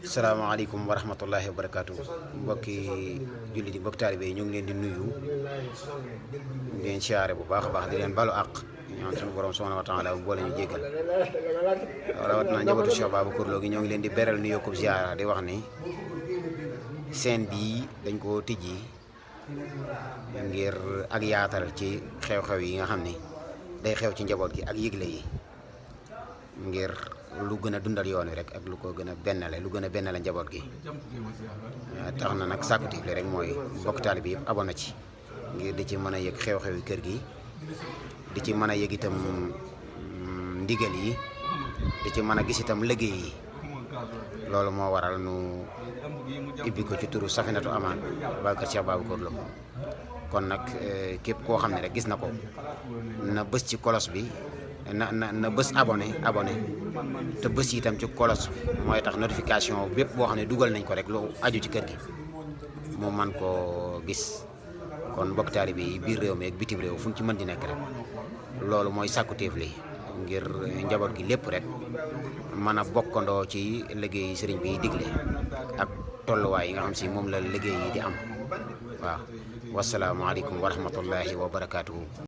salaamaaleykum wa rahmatullahi wa barakaatu mbokki julli di mbokki taalibe yi ñu ngi leen di nuyu di leen siyaare bu baax a baax di leen balu àq ñaan suñu borom subhanahu wa taala boole ñu jéggal rawat na njabootu Cheikh Babacar Lo gi ñoo ngi leen di beral nu yokkub ziyaara di wax ni seen bii dañ ko tijji ngir ak yaatal ci xew-xew yi nga xam ni day xew ci njaboot gi ak yëgle yi ngir lu gën a dundal yoon wi rek ak lu ko gën a bennale lu gën a bennale njaboot gi tax na nag sàkkutif li rek mooy mbokk taalibe yëpp abonné ci ngir di ci mën a yëg xew-xewi kër gi di ci mën a yëg itam ndigal yi di ci mën a gis itam liggéey yi loolu moo waral nu ibbi ko ci turu Safinatu Amaan waa kër Cheikh Babacar Lo kon nag képp koo xam ne rek gis na ko na bës ci kolos bi na bës abonné te bës itam ci kolos mooy tax notification bépp boo xam ne dugal nañ ko rek lu aju ci kër gi mu man koo gis kon mbokk taalibe yi biir réew mi ak bitim réew fu ñu ci mën di nekk rek loolu mooy sàkkuteef li ngir njaboot gi lépp rek mën a bokkandoo ci liggéey sëriñ bi digle ak tolluwaay yi nga xam si moom la liggéey yi di am waaw wasalaamaaleykum wa rahmatullahi wa barakaatuhu.